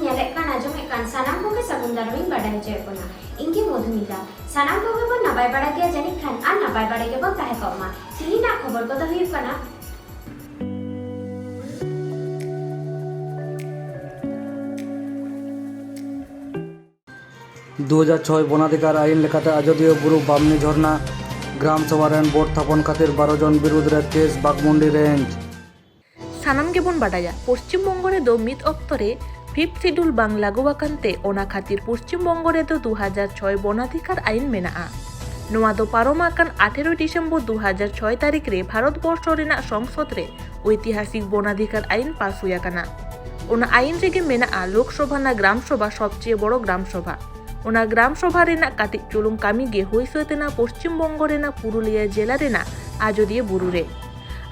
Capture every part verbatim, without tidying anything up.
ᱧᱮᱞᱮᱫ ᱠᱟᱱ, ᱟᱸᱡᱚᱢᱮᱫ ᱠᱟᱱ ᱥᱟᱱᱟᱢ ᱠᱚᱜᱮ ᱥᱟᱹᱜᱩᱱ ᱫᱟᱨᱟᱢ ᱤᱧ ᱵᱟᱰᱟᱭ ᱦᱚᱪᱚᱭᱮᱫ ᱵᱚᱱᱟ᱾ ᱤᱧ ᱜᱮ ᱢᱚᱫᱷᱩᱢᱤᱛᱟ᱾ ᱥᱟᱱᱟᱢ ᱠᱚᱜᱮ ᱵᱚᱱ ᱱᱟᱯᱟᱭ ᱵᱟᱲᱟ ᱜᱮᱭᱟ ᱡᱟᱹᱱᱤᱡ ᱠᱷᱟᱱ, ᱟᱨ ᱱᱟᱯᱟᱭ ᱵᱟᱲᱟ ᱜᱮᱵᱚᱱ ᱛᱟᱦᱮᱸ ᱠᱚᱜ ᱢᱟ᱾ ᱛᱮᱦᱮᱧᱟᱜ ᱠᱷᱚᱵᱚᱨ ᱠᱚᱫᱚ ᱦᱩᱭᱩᱜ ᱠᱟᱱᱟ, ᱫᱩ ᱦᱟᱡᱟᱨ ᱪᱷᱚᱭ ᱵᱚᱱᱟᱫᱷᱤᱠᱟᱨ ᱟᱭᱤᱱ ᱞᱮᱠᱟᱛᱮ ᱟᱡᱚᱫᱤᱭᱟᱹ ᱵᱩᱨᱩ ᱵᱟᱢᱱᱤ ᱡᱷᱚᱨᱱᱟ ᱜᱨᱟᱢ ᱥᱚᱵᱷᱟ ᱨᱮᱱ ᱵᱳᱨᱰ ᱛᱷᱟᱯᱚᱱ ᱠᱷᱟᱹᱛᱤᱨ ᱵᱟᱨᱚ ᱡᱚᱱ ᱵᱤᱨᱩᱫᱷ ᱨᱮ ᱠᱮᱥ ᱵᱟᱜᱽᱢᱩᱱᱰᱤ ᱨᱮᱧᱡᱽ᱾ ᱥᱟᱱᱟᱢ ᱜᱮᱵᱚᱱ ᱵᱟᱰᱟᱭᱟ, ᱯᱚᱥᱪᱤᱢ ᱵᱚᱝᱜᱚ ᱨᱮᱫᱚ ᱢᱤᱫ ᱚᱠᱛᱚ ᱨᱮ ᱯᱷᱤᱯᱛᱷ ᱥᱤᱰᱩᱞ ᱵᱟᱝ ᱞᱟᱹᱜᱩ ᱟᱠᱟᱱ ᱛᱮ, ᱚᱱᱟ ᱠᱷᱟᱹᱛᱤᱨ ᱯᱚᱥᱪᱤᱢ ᱵᱚᱝᱜᱚ ᱨᱮᱫᱚ ᱫᱩ ᱦᱟᱡᱟᱨ ᱪᱷᱚᱭ ᱵᱚᱱᱟᱫᱷᱤᱠᱟᱨ ᱟᱭᱤᱱ ᱢᱮᱱᱟᱜᱼᱟ᱾ ᱱᱚᱣᱟ ᱫᱚ ᱯᱟᱨᱚᱢ ᱟᱠᱟᱱ ᱟᱴᱷᱮᱨᱚ ᱰᱤᱥᱮᱢᱵᱚᱨ ᱫᱩ ᱦᱟᱡᱟᱨ ᱪᱷᱚᱭ ᱛᱟᱹᱨᱤᱠᱷ ᱨᱮ ᱵᱷᱟᱨᱚᱛ ᱵᱚᱨᱥᱚ ᱨᱮᱱᱟᱜ ᱥᱚᱝᱥᱚᱫ ᱨᱮ ᱳᱭᱛᱤᱦᱟᱥᱤᱠ ᱵᱚᱱᱟᱫᱷᱤᱠᱟᱨ ᱟᱭᱤᱱ ᱯᱟᱥ ᱦᱩᱭ ᱟᱠᱟᱱᱟ᱾ ᱚᱱᱟ ᱟᱭᱤᱱ ᱨᱮᱜᱮ ᱢᱮᱱᱟᱜᱼᱟ ᱞᱳᱠᱥᱚᱵᱷᱟ ᱨᱮᱱᱟᱜ ᱜᱨᱟᱢ ᱥᱚᱵᱷᱟ ᱥᱚᱵᱪᱮᱭᱮ ᱵᱚᱲᱚ ᱜᱨᱟᱢ ᱥᱚᱵᱷᱟ᱾ ᱚᱱᱟ ᱜᱨᱟᱢ ᱥᱚᱵᱷᱟ ᱨᱮᱱᱟᱜ ᱠᱟᱹᱴᱤᱡ ᱪᱩᱞᱩᱝ ᱠᱟᱹᱢᱤ ᱜᱮ ᱦᱩᱭ ᱥᱟᱹᱛ ᱮᱱᱟ ᱯᱚᱥᱪᱤᱢ ᱵᱚᱝᱜᱚ ᱨᱮᱱᱟᱜ ᱯᱩᱨᱩᱞᱤᱭᱟᱹ ᱡᱮᱞᱟ ᱨᱮᱱᱟᱜ ᱟᱡᱚᱫᱤᱭᱟᱹ ᱵᱩᱨᱩ ᱨᱮ᱾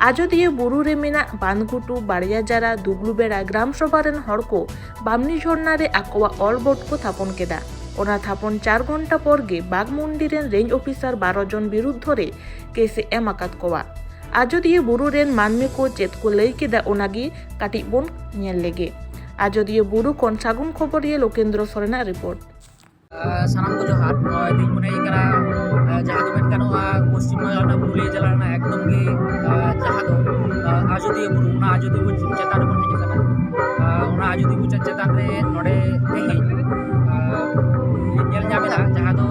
ᱟᱡᱚᱫᱤᱭᱟᱹ ᱵᱩᱨᱩ ᱨᱮ ᱢᱮᱱᱟᱜ ᱵᱟᱱᱫᱷᱜᱷᱩᱴᱩ, ᱵᱟᱲᱭᱟᱡᱟᱨᱟ, ᱫᱩᱜᱞᱩᱵᱮᱲᱟ ᱜᱨᱟᱢ ᱥᱚᱵᱷᱟ ᱨᱮᱱ ᱦᱚᱲ ᱠᱚ ᱵᱟᱢᱱᱤ ᱡᱷᱚᱨᱱᱟ ᱨᱮ ᱟᱠᱚᱣᱟᱜ ᱚᱞ ᱵᱳᱨᱰ ᱠᱚ ᱛᱷᱟᱯᱚᱱ ᱠᱮᱫᱟ᱾ ᱚᱱᱟ ᱛᱷᱟᱯᱚᱱ ᱪᱟᱨ ᱜᱷᱚᱱᱴᱟ ᱯᱚᱨ ᱜᱮ ᱵᱟᱜᱽᱢᱩᱱᱰᱤ ᱨᱮᱱ ᱨᱮᱧᱡᱽ ᱚᱯᱷᱤᱥᱟᱨ ᱵᱟᱨᱚ ᱡᱚᱱ ᱵᱤᱨᱩᱫᱽᱫᱷᱚ ᱨᱮ ᱠᱮᱥ ᱮ ᱮᱢ ᱟᱠᱟᱫ ᱠᱚᱣᱟ᱾ ᱟᱡᱚᱫᱤᱭᱟᱹ ᱵᱩᱨᱩ ᱨᱮᱱ ᱢᱟᱹᱱᱢᱤ ᱠᱚ ᱪᱮᱫ ᱠᱚ ᱞᱟᱹᱭ ᱠᱮᱫᱟ, ᱚᱱᱟ ᱜᱮ ᱠᱟᱹᱴᱤᱡ ᱵᱚᱱ ᱧᱮᱞ ᱞᱮᱜᱮ᱾ ᱟᱡᱚᱫᱤᱭᱟᱹ ᱵᱩᱨᱩ ᱠᱷᱚᱱ ᱥᱟᱹᱜᱩᱱ ᱠᱷᱚᱵᱚᱨᱤᱭᱟᱹ ᱞᱳᱠᱮᱱᱫᱨᱚ ᱥᱚᱨᱮᱱᱟᱜ ᱨᱤᱯᱳᱨᱴ᱾ ᱟᱸ, ᱥᱟᱱᱟᱢ ᱠᱚ ᱡᱚᱦᱟᱨ᱾ ᱱᱚᱜᱼᱚᱭ ᱛᱮᱦᱮᱧ ᱢᱚᱱᱮ ᱦᱩᱭᱩᱜ ᱠᱟᱱᱟ, ᱟᱸ, ᱡᱟᱦᱟᱸ ᱫᱚ ᱢᱮᱱ ᱜᱟᱱᱚᱜᱼᱟ, ᱯᱚᱥᱪᱤᱢ ᱵᱟᱝᱞᱟ ᱨᱮᱱᱟᱜ ᱯᱩᱨᱩᱞᱤᱭᱟᱹ ᱡᱮᱞᱟ ᱨᱮᱱᱟᱜ ᱮᱠᱫᱚᱢ ᱜᱮ, ᱟᱸ, ᱡᱟᱦᱟᱸ ᱫᱚ, ᱟᱸ, ᱟᱡᱚᱫᱤᱭᱟᱹ ᱵᱩᱨᱩ, ᱚᱱᱟ ᱟᱡᱚᱫᱤᱭᱟᱹ ᱵᱩᱨᱩ ᱪᱮᱛᱟᱱ ᱨᱮᱵᱚᱱ ᱦᱮᱡ ᱟᱠᱟᱱᱟ᱾ ᱟᱸ, ᱚᱱᱟ ᱟᱡᱚᱫᱤᱭᱟᱹ ᱵᱩᱨᱩ ᱪᱮᱛᱟᱱ ᱨᱮ ᱱᱚᱰᱮ ᱛᱮᱦᱮᱧ, ᱟᱸ, ᱧᱮᱞ ᱧᱟᱢ ᱮᱫᱟ, ᱡᱟᱦᱟᱸ ᱫᱚ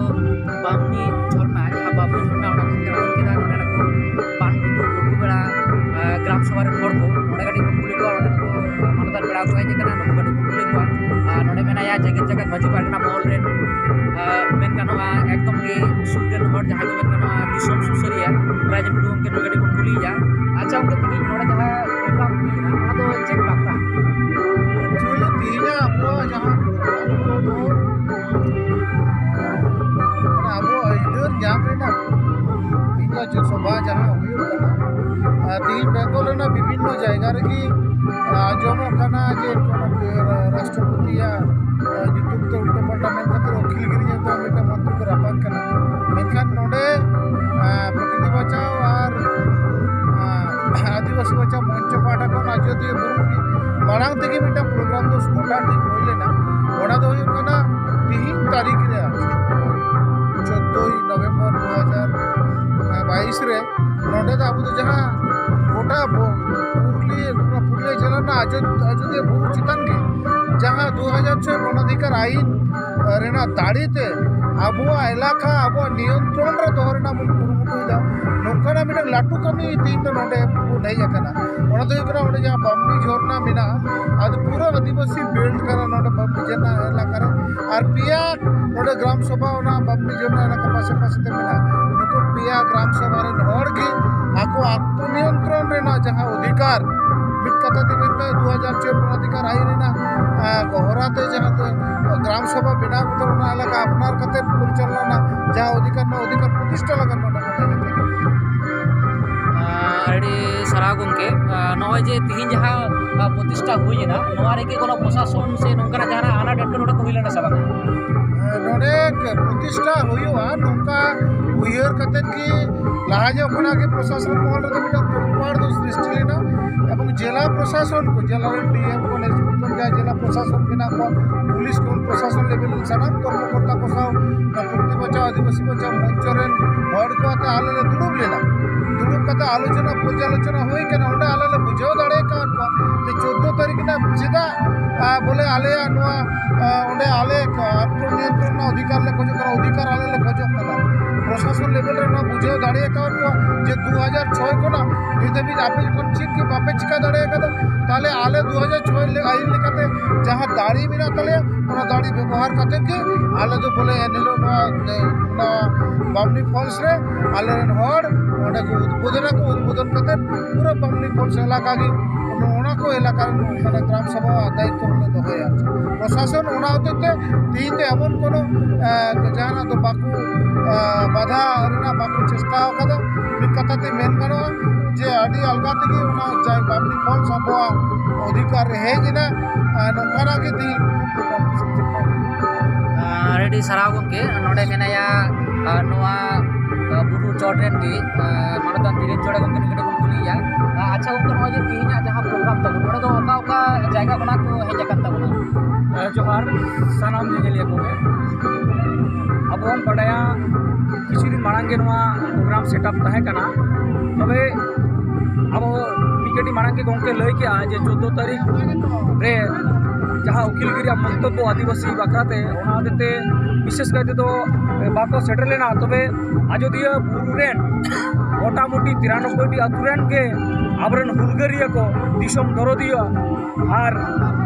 ᱵᱟᱢᱱᱤ ᱡᱷᱚᱨᱱᱟ, ᱡᱟᱦᱟᱸ ᱵᱟᱢᱱᱤ ᱡᱷᱚᱨᱱᱟ, ᱚᱱᱟ ᱠᱚ ᱛᱮᱨᱟᱝ ᱠᱮᱫᱟ ᱱᱚᱰᱮᱱᱟᱜ ᱠᱚ ᱵᱟᱱᱫᱷᱜᱷᱩᱴᱩ ᱜᱩᱨᱜᱩᱵᱮᱲᱟ, ᱟᱸ, ᱜᱨᱟᱢ ᱥᱚᱵᱷᱟ ᱨᱮᱱ ᱦᱚᱲ ᱠᱚ ᱱᱚᱰᱮ ᱠᱟᱹᱴᱤᱡ ᱵᱚᱱ ᱠᱩᱞᱤ ᱠᱚᱣᱟ, ᱱᱚᱰᱮ ᱠᱚ ᱢᱟᱱᱚᱛᱟᱱ ᱯᱮᱲᱟ ᱠᱚ ᱦᱮᱡ ᱟᱠᱟᱱᱟ, ᱱᱩᱠᱩ ᱠᱟᱹᱴᱤᱡ ᱵᱚᱱ ᱠᱩᱞᱤ ᱠᱚᱣᱟ᱾ ᱟᱨ ᱱᱚᱰᱮ ᱢᱮᱱᱟᱭᱟ ᱡᱮᱜᱮᱛ ᱡᱟᱠᱟᱛ ᱢᱟᱹᱡᱷᱤ ᱯᱟᱨᱜᱟᱱᱟ ᱢᱚᱦᱚᱞ ᱨᱮᱱ, ᱟᱸ, ᱢᱮᱱ ᱜᱟᱱᱚᱜᱼᱟ ᱮᱠᱫᱚᱢ ᱜᱮ ᱥᱩᱨ ᱨᱮᱱ ᱦᱚᱲ, ᱡᱟᱦᱟᱸᱭ ᱫᱚ ᱢᱮᱱ ᱜᱟᱱᱚᱜᱼᱟ ᱫᱤᱥᱚᱢ ᱥᱩᱥᱟᱹᱨᱤᱭᱟᱹ ᱨᱟᱡᱽ ᱴᱩᱰᱩ ᱜᱚᱢᱠᱮ, ᱱᱩᱭ ᱠᱟᱹᱴᱤᱡ ᱵᱚᱱ ᱠᱩᱞᱤᱭᱮᱭᱟ᱾ ᱟᱪᱪᱷᱟ ᱜᱚᱢᱠᱮ, ᱛᱮᱦᱮᱧ ᱱᱚᱰᱮ ᱡᱟᱦᱟᱸ ᱯᱨᱳᱜᱨᱟᱢ ᱦᱩᱭᱮᱱᱟ, ᱚᱱᱟ ᱫᱚ ᱪᱮᱫ ᱵᱟᱠᱷᱨᱟ? Actually, ᱛᱮᱦᱮᱧᱟᱜ ᱟᱵᱚᱣᱟᱜ ᱡᱟᱦᱟᱸ ᱯᱨᱳᱜᱨᱟᱢ ᱫᱚ, ᱢᱟᱱᱮ ᱟᱵᱚ ᱟᱹᱭᱫᱟᱹᱨ ᱧᱟᱢ ᱨᱮᱱᱟᱜ ᱛᱮᱦᱮᱧ ᱫᱚ ᱥᱚᱵᱷᱟ ᱡᱟᱦᱟᱸ ᱦᱩᱭᱩᱜ ᱠᱟᱱᱟ, ᱟᱨ ᱛᱮᱦᱮᱧ ᱵᱮᱝᱜᱚᱞ ᱨᱮᱱᱟᱜ ᱵᱤᱵᱷᱤᱱᱱᱚ ᱡᱟᱭᱜᱟ ᱨᱮᱜᱮ ᱟᱸᱡᱚᱢᱚᱜ ᱠᱟᱱᱟ ᱡᱮ ᱨᱟᱥᱴᱨᱚᱯᱚᱛᱤᱭᱟᱜ ᱧᱩᱛᱩᱢ ᱛᱮ ᱩᱞᱴᱟᱹ ᱯᱟᱞᱴᱟ ᱢᱮᱱ ᱠᱟᱛᱮ ᱚᱠᱷᱤᱞ ᱜᱤᱨᱤ ᱧᱩᱛᱩᱢ ᱢᱤᱫᱴᱟᱝ ᱢᱚᱱᱛᱨᱤ ᱠᱚ ᱨᱟᱯᱟᱜ ᱠᱟᱱᱟ᱾ ᱢᱮᱱᱠᱷᱟᱱ ᱱᱚᱰᱮ, ᱟᱸ, ᱯᱨᱚᱠᱨᱤᱛᱤ ᱵᱟᱧᱪᱟᱣ ᱟᱨ, ᱟᱸ, ᱟᱹᱫᱤᱵᱟᱹᱥᱤ ᱵᱟᱧᱪᱟᱣ ᱢᱚᱧᱪᱚ ᱯᱟᱦᱴᱟ ᱠᱷᱚᱱ ᱟᱡᱚᱫᱤᱭᱟᱹ ᱵᱩᱨᱩ ᱨᱮ ᱢᱟᱲᱟᱝ ᱛᱮᱜᱮ ᱢᱤᱫᱴᱟᱝ ᱯᱨᱳᱜᱨᱟᱢ ᱫᱚ ᱜᱚᱴᱟ ᱴᱷᱤᱠ ᱦᱩᱭ ᱨᱮ ᱱᱚᱰᱮ ᱫᱚ ᱟᱵᱚ ᱫᱚ ᱡᱟᱦᱟᱸ ᱜᱚᱴᱟ ᱵᱚ-, ᱯᱩᱨᱩᱞᱤᱭᱟᱹ, ᱱᱚᱣᱟ ᱯᱩᱨᱩᱞᱤᱭᱟᱹ ᱡᱮᱞᱟ ᱨᱮᱱᱟᱜ ᱟᱡᱚ-, ᱟᱡᱚᱫᱤᱭᱟᱹ ᱵᱩᱨᱩ ᱪᱮᱛᱟᱱ ᱜᱮ ᱡᱟᱦᱟᱸ ᱫᱩ ᱦᱟᱡᱟᱨ ᱪᱷᱚᱭ ᱢᱟᱱᱟᱫᱷᱤᱠᱟᱨ ᱟᱭᱤᱱ ᱨᱮᱱᱟᱜ ᱫᱟᱲᱮ ᱛᱮ ᱟᱵᱚᱣᱟᱜ ᱮᱞᱟᱠᱟ ᱟᱵᱚᱣᱟᱜ ᱱᱤᱭᱚᱱᱛᱨᱚᱱ ᱨᱮ ᱫᱚᱦᱚ ᱨᱮᱱᱟᱜ ᱵᱚᱱ ᱠᱩᱨᱩᱢᱩᱴᱩᱭᱮᱫᱟ᱾ ᱱᱚᱝᱠᱟᱱᱟᱜ ᱢᱤᱫᱴᱟᱝ ᱞᱟᱹᱴᱩ ᱠᱟᱹᱢᱤ ᱛᱮᱦᱮᱧ ᱫᱚ ᱱᱚᱰᱮ ᱵᱚᱱ ᱦᱮᱡ ᱟᱠᱟᱱᱟ᱾ ᱚᱱᱟ ᱫᱚ ᱦᱩᱭᱩᱜ ᱠᱟᱱᱟ ᱚᱸᱰᱮ ᱡᱟᱦᱟᱸ ᱵᱟᱢᱱᱤ ᱡᱷᱚᱨᱱᱟ ᱢᱮᱱᱟᱜᱼᱟ, ᱟᱫᱚ ᱯᱩᱨᱟᱹ ᱟᱹᱫᱤᱵᱟᱹᱥᱤ ᱵᱮᱞᱴ ᱠᱟᱱᱟ ᱱᱚᱰᱮ ᱵᱟᱢᱱᱤ ᱡᱷᱚᱨᱱᱟ ᱮᱞᱟᱠᱟ ᱨᱮ᱾ ᱟᱨ ᱯᱮᱭᱟ ᱱᱚᱰᱮ ᱜᱨᱟᱢ ᱥᱚᱵᱷᱟ ᱚᱱᱟ ᱵᱟᱢᱱᱤ ᱡᱷᱚᱨᱱᱟ ᱮᱞᱟᱠᱟ ᱯᱟᱥᱮ ᱯᱟᱥᱮ ᱛᱮ ᱢᱮᱱᱟᱜᱼᱟ᱾ ᱱᱩᱠᱩ ᱯᱮᱭᱟ ᱜᱨᱟᱢ ᱥᱚᱵᱷᱟ ᱨᱮᱱ ᱦᱚᱲ ᱜᱮ ᱟᱠᱚ ᱟᱛᱢᱚ ᱱᱤᱭᱚᱱᱛᱨᱚᱱ ᱨᱮᱱᱟᱜ ᱡᱟᱦᱟᱸ ᱚᱫᱷᱤᱠᱟᱨ, ᱢᱤᱫ ᱠᱟᱛᱷᱟ ᱛᱮ ᱢᱮᱱ ᱢᱮ, ᱫᱩ ᱦᱟᱡᱟᱨ ᱪᱷᱚᱭ ᱢᱟᱱᱟᱫᱷᱤᱠᱟᱨ ᱟᱭᱤᱱ ᱨᱮᱱᱟᱜ, ᱟᱸ, ᱜᱚᱦᱚᱨᱟ ᱛᱮ ᱡᱟᱦᱟᱸ ᱛᱮ ᱜᱨᱟᱢ ᱥᱚᱵᱷᱟ ᱵᱮᱱᱟᱣ ᱠᱟᱛᱮ ᱚᱱᱟ ᱮᱞᱟᱠᱟ ᱟᱯᱱᱟᱨ ᱠᱟᱛᱮ ᱯᱚᱨᱤᱪᱟᱞᱚᱱᱟ ᱨᱮᱱᱟᱜ ᱡᱟᱦᱟᱸ ᱚᱫᱷᱤᱠᱟᱨ, ᱱᱚᱣᱟ ᱚᱫᱷᱤᱠᱟᱨ ᱯᱨᱚᱛᱤᱥᱴᱷᱟ ᱞᱟᱹᱜᱤᱫ ᱱᱚᱰᱮ ᱵᱚᱱ ᱦᱮᱡ ᱟᱠᱟᱱᱟ᱾ ᱟᱸ, ᱟᱹᱰᱤ ᱥᱟᱨᱦᱟᱣ ᱜᱚᱢᱠᱮ᱾ ᱟᱸ, ᱱᱚᱜᱼᱚᱭ ᱡᱮ ᱛᱤᱦᱤᱧ ᱡᱟᱦᱟᱸ, ᱟᱸ, ᱯᱨᱚᱛᱤᱥᱴᱷᱟ ᱦᱩᱭ ᱮᱱᱟ, ᱱᱚᱣᱟ ᱨᱮᱜᱮ ᱠᱳᱱᱳ ᱯᱨᱚᱥᱟᱥᱚᱱ ᱥᱮ ᱱᱚᱝᱠᱟᱱᱟᱜ ᱡᱟᱦᱟᱱᱟᱜ ᱟᱱᱟᱴ ᱮᱴᱠᱮᱴᱚᱬᱮ ᱠᱚ ᱦᱩᱭ ᱞᱮᱱᱟ ᱥᱮ ᱵᱟᱝ? ᱱᱚᱰᱮ ᱯᱨᱚᱛᱤᱥᱴᱷᱟ ᱦᱩᱭᱩᱜᱼᱟ, ᱱᱚᱝᱠᱟ ᱩᱭᱦᱟᱹᱨ ᱠᱟᱛᱮᱫ ᱜᱮ ᱞᱟᱦᱟ ᱧᱚᱜ ᱠᱷᱚᱱᱟᱜ ᱜᱮ ᱯᱨᱚᱥᱟᱥᱚᱱ ᱢᱚᱦᱚᱞ ᱨᱮᱫᱚ ᱢᱤᱫᱴᱟᱝ ᱛᱚᱞᱯᱟᱲ ᱫᱚ ᱥᱨᱤᱥᱴᱤ ᱞᱮᱱᱟ᱾ ᱮᱵᱚᱝ ᱡᱮᱞᱟ ᱯᱨᱚᱥᱟᱥᱚᱱ ᱠᱚ, ᱡᱮᱞᱟ ᱨᱮᱱ ᱰᱤ ᱮᱢ ᱠᱚ, ᱮᱥ ᱯᱤ ᱠᱚ, ᱡᱟᱦᱟᱸ ᱡᱮᱞᱟ ᱯᱨᱚᱥᱟᱥᱚᱱ ᱢᱮᱱᱟᱜ ᱠᱚᱣᱟ, ᱯᱩᱞᱤᱥ ᱠᱷᱚᱱ ᱯᱨᱚᱥᱟᱥᱚᱱ ᱞᱮᱵᱮᱞ ᱨᱮᱱ ᱥᱟᱱᱟᱢ ᱠᱚᱨᱢᱚᱠᱚᱨᱛᱟ ᱠᱚ ᱥᱟᱶ ᱚᱱᱟ ᱯᱨᱚᱛᱤ ᱵᱟᱧᱪᱟᱣ ᱟᱹᱫᱤᱵᱟᱹᱥᱤ ᱵᱟᱧᱪᱟᱣ ᱢᱚᱧᱪᱚ ᱨᱮᱱ ᱦᱚᱲ ᱠᱚ ᱟᱛᱮ ᱟᱞᱮ ᱞᱮ ᱫᱩᱲᱩᱵ ᱞᱮᱱᱟ᱾ ᱫᱩᱲᱩᱵ ᱠᱟᱛᱮ ᱟᱞᱳᱪᱚᱱᱟ ᱯᱚᱨᱡᱟᱞᱳᱪᱚᱱᱟ ᱦᱩᱭ ᱠᱟᱱᱟ᱾ ᱚᱸᱰᱮ ᱟᱞᱮ ᱞᱮ ᱵᱩᱡᱷᱟᱹᱣ ᱫᱟᱲᱮ ᱟᱠᱟᱫ ᱠᱚᱣᱟ ᱡᱮ ᱪᱳᱫᱽᱫᱳ ᱛᱟᱹᱨᱤᱠᱷ ᱨᱮᱱᱟᱜ ᱪᱮᱫᱟᱜ, ᱟ, ᱵᱚᱞᱮ ᱟᱞᱮᱭᱟᱜ ᱱᱚᱣᱟ, ᱟ, ᱚᱸᱰᱮ ᱟᱞᱮ ᱟᱛᱢᱚ ᱱᱤᱭᱚᱱᱛᱨᱚᱱ ᱨᱮᱱᱟᱜ ᱚᱫᱷᱤᱠᱟᱨ ᱞᱮ ᱠᱷᱚᱡᱚᱜ ᱠᱟᱱᱟ, ᱚᱫᱷᱤᱠᱟᱨ ᱟᱞᱮ ᱞᱮ ᱠᱷᱚᱡᱚᱜ ᱠᱟᱱᱟ᱾ ᱯᱨᱚᱥᱟᱥᱚᱱ ᱞᱮᱵᱮᱞ ᱨᱮ ᱱᱚᱣᱟ ᱵᱩᱡᱷᱟᱹᱣ ᱫᱟᱲᱮ ᱟᱠᱟᱫ ᱠᱚᱣᱟ ᱡᱮ ᱫᱩ ᱦᱟᱡᱟᱨ ᱪᱷᱚᱭ ᱠᱷᱚᱱᱟᱜ ᱱᱤᱛ ᱫᱷᱟᱹᱵᱤᱡ ᱟᱯᱮ ᱡᱚᱠᱷᱚᱱ ᱪᱮᱫ ᱜᱮ ᱵᱟᱯᱮ ᱪᱤᱠᱟ ᱫᱟᱲᱮ ᱟᱠᱟᱫᱟ, ᱛᱟᱦᱞᱮ ᱟᱞᱮ ᱫᱩ ᱦᱟᱡᱟᱨ ᱪᱷᱚᱭ ᱞᱮ-, ᱟᱹᱭᱤᱱ ᱞᱮᱠᱟᱛᱮ ᱡᱟᱦᱟᱸ ᱫᱟᱲᱮ ᱢᱮᱱᱟᱜ ᱛᱟᱞᱮᱭᱟ, ᱚᱱᱟ ᱫᱟᱲᱮ ᱵᱮᱵᱚᱦᱟᱨ ᱠᱟᱛᱮ ᱜᱮ ᱟᱞᱮ ᱫᱚ ᱵᱚᱞᱮ ᱮᱱᱦᱤᱞᱳᱜ ᱱᱚᱣᱟ, ᱱᱚᱣᱟ ᱵᱟᱢᱱᱤ ᱯᱷᱚᱞᱥ ᱨᱮ ᱟᱞᱮ ᱨᱮᱱ ᱦᱚᱲ ᱚᱸᱰᱮ ᱠᱚ ᱩᱫᱵᱳᱫᱚᱱᱟ ᱠᱚ᱾ ᱩᱫᱵᱳᱫᱚᱱ ᱠᱟᱛᱮ ᱯᱩᱨᱟᱹ ᱵᱟᱢᱱᱤ ᱯᱷᱚᱞᱥ ᱮᱞᱟᱠᱟ ᱜᱮ, ᱚᱱᱟ ᱠᱚ ᱮᱞᱟᱠᱟ ᱨᱮ ᱢᱟᱱᱮ ᱜᱨᱟᱢ ᱥᱚᱵᱷᱟ ᱫᱟᱭᱤᱛᱛᱚ ᱨᱮᱞᱮ ᱫᱚᱦᱚᱭᱟ᱾ ᱯᱨᱚᱥᱟᱥᱚᱱ ᱚᱱᱟ ᱦᱚᱛᱮᱡ ᱛᱮ ᱛᱮᱦᱤᱧ ᱫᱚ ᱮᱢᱚᱱ ᱠᱳᱱᱳ, ᱮ, ᱡᱟᱦᱟᱱᱟᱜ ᱫᱚ ᱵᱟᱠᱚ, ᱮ, ᱵᱟᱫᱷᱟ ᱨᱮᱱᱟᱜ ᱵᱟᱠᱚ ᱪᱮᱥᱴᱟ ᱟᱠᱟᱫᱟ᱾ ᱢᱤᱫ ᱠᱟᱛᱷᱟ ᱛᱮ ᱢᱮᱱ ᱜᱟᱱᱚᱜᱼᱟ ᱡᱮ ᱟᱹᱰᱤ ᱟᱞᱜᱟ ᱛᱮᱜᱮ ᱚᱱᱟ ᱡᱟ-, ᱵᱟᱢᱱᱤ ᱯᱷᱚᱞᱥ ᱟᱵᱚᱣᱟᱜ ᱚᱫᱷᱤᱠᱟᱨ ᱨᱮ ᱦᱮᱡ ᱮᱱᱟ᱾ ᱟᱨ ᱱᱚᱝᱠᱟᱱᱟᱜ ᱜᱮ ᱛᱮᱦᱤᱧ ᱟᱨ ᱟᱹᱰᱤ ᱥᱟᱨᱦᱟᱣ ᱜᱚᱢᱠᱮ, ᱱᱚᱰᱮ ᱢᱮᱱᱟᱭᱟ, ᱟᱨ ᱱᱚᱣᱟ, ᱟᱨ ᱵᱩᱨᱩ ᱪᱚᱴ ᱨᱮᱱ ᱜᱮ, ᱟᱨ ᱢᱟᱱᱚᱛᱟᱱ ᱫᱷᱤᱨᱮᱱ ᱪᱚᱬᱮ ᱜᱚᱢᱠᱮ ᱱᱩᱭ ᱠᱟᱹᱴᱤᱡ ᱵᱚᱱ ᱠᱩᱞᱤᱭᱮᱭᱟ᱾ ᱟᱨ ᱟᱪᱪᱷᱟ ᱜᱚᱢᱠᱮ, ᱱᱚᱜᱼᱚᱭ ᱡᱮ ᱛᱮᱦᱮᱧᱟᱜ ᱡᱟᱦᱟᱸ ᱯᱨᱳᱜᱨᱟᱢ ᱛᱟᱵᱚᱱ, ᱱᱚᱰᱮ ᱫᱚ ᱚᱠᱟ ᱚᱠᱟ ᱡᱟᱭᱜᱟ ᱠᱷᱚᱱᱟᱜ ᱠᱚ ᱦᱮᱡ ᱟᱠᱟᱱ ᱛᱟᱵᱚᱱᱟ? ᱟᱨ ᱡᱚᱦᱟᱨ ᱥᱟᱱᱟᱢ ᱧᱮᱧᱮᱞᱤᱭᱟᱹ ᱠᱚᱜᱮ᱾ ᱟᱵᱚ ᱵᱚᱱ ᱵᱟᱰᱟᱭᱟ, ᱠᱤᱪᱷᱩ ᱫᱤᱱ ᱢᱟᱲᱟᱝ ᱜᱮ ᱱᱚᱣᱟ ᱯᱨᱳᱜᱨᱟᱢ ᱥᱮᱴᱟᱯ ᱛᱟᱦᱮᱸ ᱠᱟᱱᱟ᱾ ᱛᱚᱵᱮ ᱟᱵᱚ ᱢᱤᱫ ᱠᱟᱹᱴᱤᱡ ᱢᱟᱲᱟᱝ ᱜᱮ ᱜᱚᱢᱠᱮ ᱞᱟᱹᱭ ᱠᱮᱜᱼᱟ ᱡᱮ ᱪᱳᱫᱽᱫᱳ ᱛᱟᱹᱨᱤᱠᱷ ᱨᱮ ᱡᱟᱦᱟᱸ ᱩᱠᱤᱞ ᱜᱤᱨᱤ ᱨᱮᱭᱟᱜ ᱢᱚᱱᱛᱚᱵᱵᱚ ᱟᱹᱫᱤᱵᱟᱹᱥᱤ ᱵᱟᱠᱷᱨᱟ ᱛᱮ, ᱚᱱᱟ ᱦᱚᱛᱮᱡ ᱛᱮ ᱵᱤᱥᱮᱥ ᱠᱟᱭ ᱛᱮᱫᱚ ᱵᱟᱠᱚ ᱥᱮᱴᱮᱨ ᱞᱮᱱᱟ᱾ ᱛᱚᱵᱮ ᱟᱡᱳᱫᱤᱭᱟᱹ ᱵᱩᱨᱩ ᱨᱮᱱ ᱢᱚᱴᱟᱢᱩᱴᱤ ᱛᱤᱨᱟᱱᱚᱵᱵᱳᱭ ᱴᱤ ᱟᱹᱛᱩ ᱨᱮᱱ ᱜᱮ ᱟᱵᱚᱨᱮᱱ ᱦᱩᱞᱜᱟᱹᱨᱤᱭᱟᱹ ᱠᱚ, ᱫᱤᱥᱚᱢ ᱫᱚᱨᱚᱫᱤᱭᱟᱹ ᱟᱨ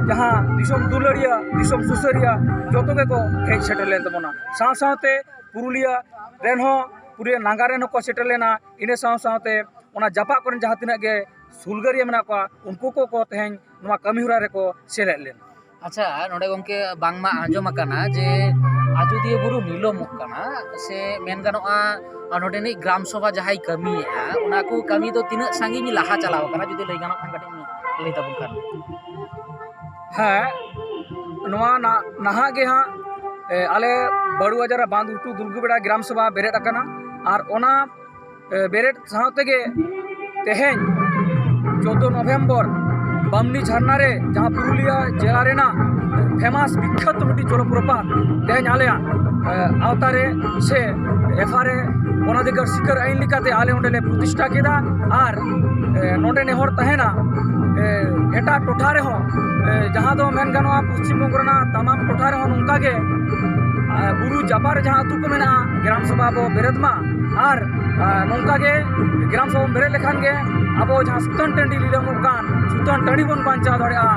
ᱡᱟᱦᱟᱸ ᱫᱤᱥᱚᱢ ᱫᱩᱞᱟᱹᱲᱤᱭᱟᱹ, ᱫᱤᱥᱚᱢ ᱥᱩᱥᱟᱹᱨᱤᱭᱟᱹ, ᱡᱚᱛᱚ ᱜᱮᱠᱚ ᱦᱮᱡ ᱥᱮᱴᱮᱨ ᱞᱮᱱ ᱛᱟᱵᱚᱱᱟ᱾ ᱥᱟᱶ ᱥᱟᱶᱛᱮ ᱯᱩᱨᱩᱞᱤᱭᱟᱹ ᱨᱮᱱ ᱦᱚᱸ, ᱯᱩᱨᱩᱞᱤᱭᱟᱹ ᱱᱟᱜᱟᱨ ᱨᱮᱱ ᱦᱚᱸᱠᱚ ᱥᱮᱴᱮᱨ ᱞᱮᱱᱟ᱾ ᱤᱱᱟᱹ ᱥᱟᱶ ᱥᱟᱶᱛᱮ ᱚᱱᱟ ᱡᱟᱯᱟᱜ ᱠᱚᱨᱮᱱ ᱡᱟᱦᱟᱸ ᱛᱤᱱᱟᱹᱜ ᱜᱮ ᱦᱩᱞᱜᱟᱹᱨᱤᱭᱟᱹ ᱢᱮᱱᱟᱜ ᱠᱚᱣᱟ, ᱩᱱᱠᱩ ᱠᱚᱠᱚ ᱛᱮᱦᱮᱧ ᱱᱚᱣᱟ ᱠᱟᱹᱢᱤ ᱦᱚᱨᱟ ᱨᱮᱠᱚ ᱥᱮᱞᱮᱫ ᱞᱮᱱᱟ᱾ ᱟᱪᱪᱷᱟ, ᱱᱚᱰᱮ ᱜᱚᱢᱠᱮ ᱵᱟᱝᱢᱟ ᱟᱸᱡᱚᱢ ᱟᱠᱟᱱᱟ ᱡᱮ ᱟᱡᱚᱫᱤᱭᱟᱹ ᱵᱩᱨᱩ ᱱᱤᱞᱚᱢᱚᱜ ᱠᱟᱱᱟ, ᱥᱮ ᱢᱮᱱ ᱜᱟᱱᱚᱜᱼᱟ, ᱟᱨ ᱱᱚᱰᱮᱱᱤᱡ ᱜᱨᱟᱢ ᱥᱚᱵᱷᱟ ᱡᱟᱦᱟᱸᱭ ᱠᱟᱹᱢᱤᱭᱮᱫᱼᱟ, ᱚᱱᱟ ᱠᱚ ᱠᱟᱹᱢᱤ ᱫᱚ ᱛᱤᱱᱟᱹᱜ ᱥᱟᱺᱜᱤᱧ ᱞᱟᱦᱟ ᱪᱟᱞᱟᱣ ᱟᱠᱟᱱᱟ, ᱡᱩᱫᱤ ᱞᱟᱹᱭ ᱜᱟᱱᱚᱜ ᱠᱷᱟᱱ ᱠᱟᱹᱴᱤᱡ ᱞᱟᱹᱭ ᱛᱟᱵᱚᱱ ᱠᱷᱟᱱ᱾ ᱦᱮᱸ, ᱱᱚᱣᱟ ᱱᱟ-, ᱱᱟᱦᱟᱜ ᱜᱮ ᱦᱟᱸᱜ, ᱮ, ᱟᱞᱮ ᱵᱟᱹᱨᱩᱣᱟᱡᱟᱨᱟ ᱵᱟᱸᱫᱷ ᱜᱷᱩᱴᱩ ᱫᱩᱨᱜᱟᱹᱵᱮᱲᱟ ᱜᱨᱟᱢ ᱥᱚᱵᱷᱟ ᱵᱮᱨᱮᱫ ᱟᱠᱟᱱᱟ᱾ ᱟᱨ ᱚᱱᱟ, ᱮ, ᱵᱮᱨᱮᱫ ᱥᱟᱶ ᱛᱮᱜᱮ ᱛᱮᱦᱮᱧ ᱪᱳᱫᱽᱫᱳ ᱱᱚᱵᱷᱮᱢᱵᱚᱨ ᱵᱟᱢᱱᱤ ᱡᱷᱟᱨᱱᱟ ᱨᱮ, ᱡᱟᱦᱟᱸ ᱯᱩᱨᱩᱞᱤᱭᱟᱹ ᱡᱮᱞᱟ ᱨᱮᱱᱟᱜ ᱯᱷᱮᱢᱟᱥ ᱵᱤᱠᱠᱷᱟᱛ ᱢᱤᱫᱴᱤᱡ ᱡᱚᱞᱚᱯᱨᱚᱯᱟᱛ ᱛᱮᱦᱮᱧ ᱟᱞᱮᱭᱟᱜ, ᱮ, ᱟᱣᱛᱟ ᱨᱮ ᱥᱮ ᱮᱯᱷ ᱟᱨ ᱮ ᱚᱱᱟᱫᱷᱤᱠᱟᱨ ᱥᱤᱠᱟᱹᱨ ᱟᱹᱭᱤᱱ ᱞᱮᱠᱟᱛᱮ ᱟᱞᱮ ᱚᱸᱰᱮ ᱞᱮ ᱯᱨᱚᱛᱤᱥᱴᱷᱟ ᱠᱮᱫᱟ᱾ ᱟᱨ, ᱮ, ᱱᱚᱰᱮ ᱱᱮᱦᱚᱨ ᱛᱟᱦᱮᱱᱟ, ᱮ, ᱮᱴᱟᱜ ᱴᱚᱴᱷᱟ ᱨᱮᱦᱚᱸ, ᱮ, ᱡᱟᱦᱟᱸ ᱫᱚ ᱢᱮᱱ ᱜᱟᱱᱚᱜᱼᱟ ᱯᱚᱥᱪᱤᱢ ᱵᱚᱝᱜᱚ ᱨᱮᱱᱟᱜ ᱛᱟᱢᱟᱢ ᱴᱚᱴᱷᱟ ᱨᱮᱦᱚᱸ ᱱᱚᱝᱠᱟ ᱜᱮ, ᱮ, ᱵᱩᱨᱩ ᱡᱟᱯᱟᱜ ᱨᱮ ᱡᱟᱦᱟᱸ ᱟᱹᱛᱩ ᱠᱚ ᱢᱮᱱᱟᱜᱼᱟ, ᱜᱨᱟᱢ ᱥᱚᱵᱷᱟ ᱵᱚ ᱵᱮᱨᱮᱫ ᱢᱟ᱾ ᱟᱨ, ᱮ, ᱱᱚᱝᱠᱟ ᱜᱮ ᱜᱨᱟᱢ ᱥᱚᱵᱷᱟ ᱵᱚᱱ ᱵᱮᱨᱮᱫ ᱞᱮᱠᱷᱟᱱ ᱜᱮ ᱟᱵᱚ ᱡᱟᱦᱟᱸ ᱥᱩᱛᱟᱹᱱ ᱴᱟᱺᱰᱤ ᱞᱤᱞᱟᱹᱢᱚᱜ ᱠᱟᱱ, ᱥᱩᱛᱟᱹᱱ ᱴᱟᱺᱰᱤ ᱵᱚᱱ ᱵᱟᱧᱪᱟᱣ ᱫᱟᱲᱮᱭᱟᱜᱼᱟ᱾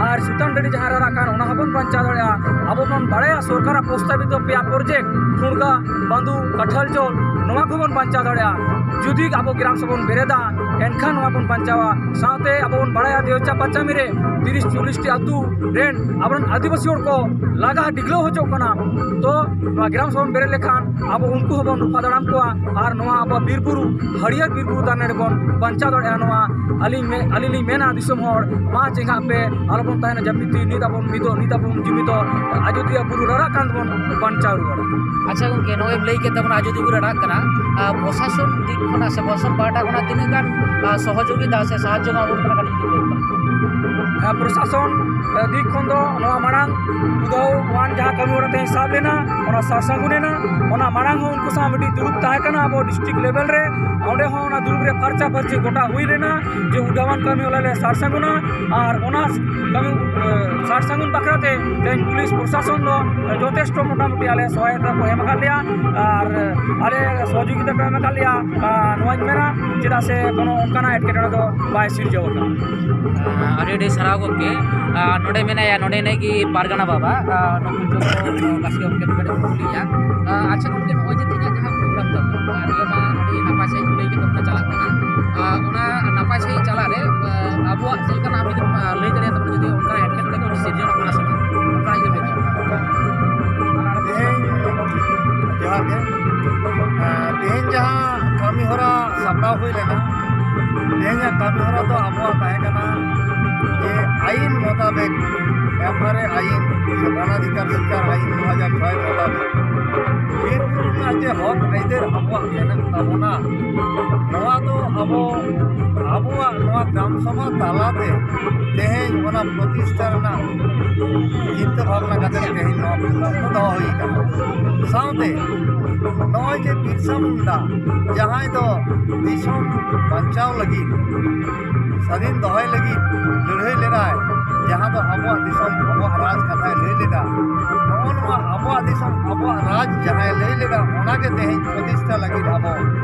ᱟᱨ ᱥᱩᱛᱟᱹᱱ ᱴᱟᱺᱰᱤ ᱡᱟᱦᱟᱸ ᱨᱟᱨᱟᱜ ᱠᱟᱱ, ᱚᱱᱟ ᱦᱚᱸᱵᱚᱱ ᱵᱟᱧᱪᱟᱣ ᱫᱟᱲᱮᱭᱟᱜᱼᱟ᱾ ᱟᱵᱚ ᱵᱚᱱ ᱵᱟᱲᱟᱭᱟ ᱥᱚᱨᱠᱟᱨᱟᱜ ᱯᱨᱚᱥᱛᱟᱵᱤᱛ ᱯᱮᱭᱟ ᱯᱨᱚᱡᱮᱠᱴ, ᱴᱷᱩᱲᱜᱟ, ᱵᱟᱸᱫᱩ, ᱠᱟᱴᱷᱟᱞ ᱡᱚᱞ, ᱱᱚᱣᱟ ᱠᱚᱵᱚᱱ ᱵᱟᱧᱪᱟᱣ ᱫᱟᱲᱮᱭᱟᱜᱼᱟ᱾ ᱡᱩᱫᱤ ᱟᱵᱚ ᱜᱨᱟᱢ ᱥᱚᱵᱷᱟ ᱵᱚᱱ ᱵᱮᱨᱮᱫᱟ, ᱮᱱᱠᱷᱟᱱ ᱱᱚᱣᱟ ᱵᱚᱱ ᱵᱟᱧᱪᱟᱣᱟ᱾ ᱥᱟᱶᱛᱮ ᱟᱵᱚ ᱵᱚᱱ ᱵᱟᱲᱟᱭᱟ ᱫᱮᱣᱪᱟ ᱯᱟᱪᱟᱢᱤ ᱨᱮ ᱛᱤᱨᱤᱥ ᱪᱚᱞᱞᱤᱥ ᱴᱤ ᱟᱹᱛᱩ ᱨᱮᱱ ᱟᱵᱚᱨᱮᱱ ᱟᱹᱫᱤᱵᱟᱹᱥᱤ ᱦᱚᱲ ᱠᱚ ᱞᱟᱜᱟ ᱰᱤᱜᱽᱞᱟᱹᱣ ᱦᱚᱪᱚᱜ ᱠᱟᱱᱟ᱾ ᱛᱚ ᱱᱚᱣᱟ ᱜᱨᱟᱢ ᱥᱚᱵᱷᱟ ᱵᱚᱱ ᱵᱮᱨᱮᱫ ᱞᱮᱠᱷᱟᱱ ᱟᱵᱚ ᱩᱱᱠᱩ ᱦᱚᱸᱵᱚᱱ ᱨᱚᱯᱷᱟ ᱫᱟᱲᱟᱢ ᱠᱚᱣᱟ᱾ ᱟᱨ ᱱᱚᱣᱟ ᱟᱵᱚᱣᱟᱜ ᱵᱤᱨ ᱵᱩᱨᱩ, ᱦᱟᱹᱨᱭᱟᱹᱲ ᱵᱤᱨ ᱵᱩᱨᱩ ᱫᱟᱨᱮ ᱱᱟᱹᱲᱤ ᱵᱚᱱ ᱵᱟᱧᱪᱟᱣ ᱫᱟᱲᱮᱭᱟᱜᱼᱟ᱾ ᱱᱚᱣᱟ ᱟᱹᱞᱤᱧ ᱢᱮ-, ᱟᱹᱞᱤᱧ ᱞᱤᱧ ᱢᱮᱱᱟ, ᱫᱤᱥᱚᱢ ᱦᱚᱲ, ᱢᱟ ᱪᱮᱸᱜᱷᱟᱜ ᱯᱮ, ᱟᱞᱚᱵᱚᱱ ᱛᱟᱦᱮᱱᱟ ᱡᱟᱹᱯᱤᱫ ᱛᱤ, ᱱᱤᱛ ᱟᱵᱚᱱ ᱢᱤᱫᱚᱜ, ᱱᱤᱛ ᱟᱵᱚᱱ ᱡᱩᱢᱤᱫᱚᱜ, ᱟᱡᱚᱫᱤᱭᱟᱹ ᱵᱩᱨᱩ ᱨᱟᱨᱟᱜ ᱠᱟᱱ ᱵᱚᱱ ᱵᱟᱧᱪᱟᱣ ᱨᱩᱣᱟᱹᱲᱟ᱾ ᱟᱪᱪᱷᱟ ᱜᱚᱢᱠᱮ, ᱱᱚᱜᱼᱚᱭ ᱮᱢ ᱞᱟᱹᱭ ᱠᱮᱫ ᱛᱟᱵᱚᱱᱟ ᱟᱡᱚᱫᱤᱭᱟᱹ ᱵᱩᱨᱩ ᱨᱟᱨᱟᱜ ᱠᱟᱱᱟ, ᱟᱨ ᱯᱨᱚᱥᱟᱥᱚᱱ ᱫᱤᱠ ᱠᱷᱚᱱᱟᱜ ᱥᱮ ᱯᱨᱚᱥᱟᱥᱚᱱ ᱯᱟᱦᱴᱟ ᱠᱷᱚᱱᱟᱜ ᱛᱤᱱᱟᱹᱜ ᱜᱟᱱ, ᱟᱨ, ᱥᱚᱦᱚᱡᱳᱜᱤᱛᱟ ᱥᱮ ᱥᱟᱦᱟᱡᱽᱡᱚ ᱧᱟᱢ ᱟᱵᱚᱱ ᱠᱟᱱᱟ, ᱠᱟᱹᱴᱤᱡ ᱡᱩᱫᱤ ᱞᱟᱹᱭ ᱛᱟᱵᱚᱱ? ᱯᱨᱚᱥᱟᱥᱚᱱ ᱫᱤᱠ ᱠᱷᱚᱱ ᱫᱚ ᱱᱚᱣᱟ ᱢᱟᱲᱟᱝ ᱩᱫᱷᱟᱹᱣᱟᱱ ᱡᱟᱦᱟᱸ ᱠᱟᱹᱢᱤ ᱦᱚᱨᱟ ᱛᱮᱦᱮᱧ ᱥᱟᱵ ᱞᱮᱱᱟ, ᱚᱱᱟ ᱥᱟᱨᱥᱟᱹᱜᱩᱱ ᱮᱱᱟ᱾ ᱚᱱᱟ ᱢᱟᱲᱟᱝ ᱦᱚᱸ ᱩᱱᱠᱩ ᱥᱟᱶ ᱢᱤᱫᱴᱤᱡ ᱫᱩᱲᱩᱵ ᱛᱟᱦᱮᱸ ᱠᱟᱱᱟ ᱟᱵᱚ ᱰᱤᱥᱴᱨᱤᱠᱴ ᱞᱮᱵᱮᱞ ᱨᱮ᱾ ᱚᱸᱰᱮ ᱦᱚᱸ ᱚᱱᱟ ᱫᱩᱲᱩᱵ ᱨᱮ ᱯᱷᱟᱨᱪᱟ ᱯᱷᱟᱹᱨᱪᱤ ᱜᱚᱴᱟ ᱦᱩᱭ ᱞᱮᱱᱟ ᱡᱮ ᱩᱫᱷᱟᱹᱣᱟᱱ ᱠᱟᱹᱢᱤ ᱦᱚᱨᱟ ᱞᱮ ᱥᱟᱨᱥᱟᱹᱜᱩᱱᱟ᱾ ᱟᱨ ᱚᱱᱟ ᱠᱟᱹᱢᱤ ᱥᱟᱨᱥᱟᱹᱜᱩᱱ ᱵᱟᱠᱷᱨᱟ ᱛᱮ ᱛᱮᱦᱮᱧ ᱯᱩᱞᱤᱥ ᱯᱨᱚᱥᱟᱥᱚᱱ ᱫᱚ ᱡᱚᱛᱷᱮᱥᱴᱚ ᱢᱚᱴᱟᱢᱩᱴᱤ ᱟᱞᱮ ᱥᱚᱦᱟᱭᱚᱛᱟ ᱠᱚ ᱮᱢ ᱟᱠᱟᱫ ᱞᱮᱭᱟ ᱟᱨ ᱟᱞᱮ ᱥᱚᱦᱚᱡᱳᱜᱤᱛᱟ ᱠᱚ ᱮᱢ ᱟᱠᱟᱫ ᱞᱮᱭᱟ᱾ ᱱᱚᱣᱟᱧ ᱢᱮᱱᱟ, ᱪᱮᱫᱟᱜ ᱥᱮ ᱠᱳᱱᱳ ᱚᱱᱠᱟᱱᱟᱜ ᱮᱴᱠᱮᱴᱚᱬᱮ ᱫᱚ ᱵᱟᱭ ᱥᱤᱨᱡᱟᱹᱣ ᱟᱠᱟᱱᱟ᱾ ᱟᱹᱰᱤ ᱟᱹᱰᱤ ᱥᱟᱨᱦᱟᱣ ᱜᱚᱢᱠᱮ᱾ ᱱᱚᱰᱮ ᱢᱮᱱᱟᱭᱟ, ᱱᱚᱰᱮ ᱱᱤᱡ ᱜᱮ ᱯᱟᱨᱜᱟᱱᱟ ᱵᱟᱵᱟ, ᱱᱩᱠᱩ ᱡᱚᱛᱚ ᱵᱟᱥᱠᱮ ᱜᱚᱢᱠᱮ ᱴᱷᱮᱱ ᱠᱟᱹᱴᱤᱡ ᱠᱩᱞᱤᱭᱟ᱾ ᱟᱪᱪᱷᱟ ᱜᱚᱢᱠᱮ, ᱱᱚᱜᱼᱚᱭ ᱡᱮ ᱛᱮᱦᱮᱧᱟᱜ ᱡᱟᱦᱟᱸ ᱯᱨᱳᱜᱨᱟᱢ ᱛᱟᱵᱚᱱ, ᱱᱤᱭᱟᱹ ᱢᱟ ᱟᱹᱰᱤ ᱱᱟᱯᱟᱭ ᱥᱟᱺᱦᱤᱡ ᱠᱚ ᱞᱟᱹᱭ ᱠᱮᱫᱟ, ᱚᱱᱟ ᱪᱟᱞᱟᱜ ᱠᱟᱱᱟ᱾ ᱚᱱᱟ ᱱᱟᱯᱟᱭ ᱥᱟᱺᱦᱤᱡ ᱪᱟᱞᱟᱜ ᱨᱮ ᱟᱵᱚᱣᱟᱜ ᱪᱮᱫ ᱞᱮᱠᱟᱱᱟᱜ ᱟᱵᱚ ᱡᱩᱫᱤ ᱞᱟᱹᱭ ᱫᱟᱲᱮᱭᱟᱜ ᱛᱟᱵᱚᱱᱟ, ᱡᱩᱫᱤ ᱚᱱᱠᱟᱱᱟᱜ ᱮᱴᱠᱮᱴᱚᱬᱮ ᱠᱚ ᱥᱤᱨᱡᱟᱹᱣ ᱠᱟᱱᱟ ᱥᱮ ᱵᱟᱝ, ᱚᱱᱠᱟᱱᱟᱜ ᱡᱩᱫᱤ ᱞᱟᱹᱭ ᱛᱟᱵᱚᱱᱟ᱾ ᱛᱮᱦᱮᱧ, ᱡᱚᱦᱟᱨ ᱜᱮ᱾ ᱛᱮᱦᱮᱧ ᱡᱟᱦᱟᱸ ᱠᱟᱹᱢᱤ ᱦᱚᱨᱟ ᱥᱟᱯᱲᱟᱣ ᱦᱩᱭ ᱞᱮᱱᱟ, ᱛᱮᱦᱮᱧᱟᱜ ᱠᱟᱹᱢᱤ ᱦᱚᱨᱟ ᱫᱚ ᱟᱵᱚᱣᱟᱜ ᱛᱟᱦᱮᱸ ᱠᱟᱱᱟ ᱡᱮ ᱟᱹᱭᱤᱱ ᱢᱚᱛᱟᱵᱮᱠ, ᱮᱯᱷ ᱟᱨ ᱮ ᱟᱹᱭᱤᱱ ᱥᱮ ᱵᱚᱱᱟᱫᱷᱤᱠᱟᱨ ᱥᱤᱠᱟᱨ ᱟᱹᱭᱤᱱ ᱫᱩ ᱦᱟᱡᱟᱨ ᱪᱷᱚᱭ ᱢᱚᱛᱟᱵᱮᱠ ᱵᱤᱨ ᱵᱩᱨᱩ ᱨᱮᱱᱟᱜ ᱡᱮ ᱦᱚᱠ ᱟᱹᱭᱫᱟᱹᱨ ᱟᱵᱚᱣᱟᱜ ᱢᱮᱱᱟᱜ ᱛᱟᱵᱚᱱᱟ, ᱱᱚᱣᱟ ᱫᱚ ᱟᱵᱚ, ᱟᱵᱚᱣᱟᱜ ᱱᱚᱣᱟ ᱜᱨᱟᱢ ᱥᱚᱵᱷᱟ ᱛᱟᱞᱟᱛᱮ ᱛᱮᱦᱮᱧ ᱚᱱᱟ ᱯᱨᱚᱛᱤᱥᱴᱷᱟ ᱨᱮᱱᱟᱜ ᱪᱤᱱᱛᱟᱹ ᱵᱷᱟᱵᱽᱱᱟ ᱠᱟᱛᱮ ᱛᱮᱦᱮᱧ ᱱᱚᱣᱟ ᱯᱨᱳᱜᱨᱟᱢ ᱫᱚ ᱫᱚᱦᱚ ᱦᱩᱭ ᱟᱠᱟᱱᱟ᱾ ᱥᱟᱶᱛᱮ ᱱᱚᱜᱼᱚᱭ ᱡᱮ ᱵᱤᱨᱥᱟ ᱢᱩᱱᱰᱟ, ᱡᱟᱦᱟᱸᱭ ᱫᱚ ᱫᱤᱥᱚᱢ ᱵᱟᱧᱪᱟᱣ ᱞᱟᱹᱜᱤᱫ, ᱥᱟᱹᱫᱷᱤᱱ ᱫᱚᱦᱚᱭ ᱞᱟᱹᱜᱤᱫ ᱞᱟᱹᱲᱦᱟᱹᱭ ᱞᱮᱫᱟᱭ, ᱡᱟᱦᱟᱸ ᱫᱚ ᱟᱵᱚᱣᱟᱜ ᱫᱤᱥᱚᱢ, ᱟᱵᱚᱣᱟᱜ ᱨᱟᱡᱽ ᱠᱟᱛᱷᱟᱭ ᱞᱟᱹᱭ ᱞᱮᱫᱟ, ᱱᱚᱜᱼᱚ ᱱᱚᱣᱟ ᱟᱵᱚᱣᱟᱜ ᱫᱤᱥᱚᱢ, ᱟᱵᱚᱣᱟᱜ ᱨᱟᱡᱽ ᱡᱟᱦᱟᱸᱭ ᱞᱟᱹᱭ ᱞᱮᱫᱟ, ᱚᱱᱟᱜᱮ ᱛᱮᱦᱮᱧ ᱯᱨᱚᱛᱤᱥᱴᱷᱟ ᱞᱟᱹᱜᱤᱫ ᱟᱵᱚ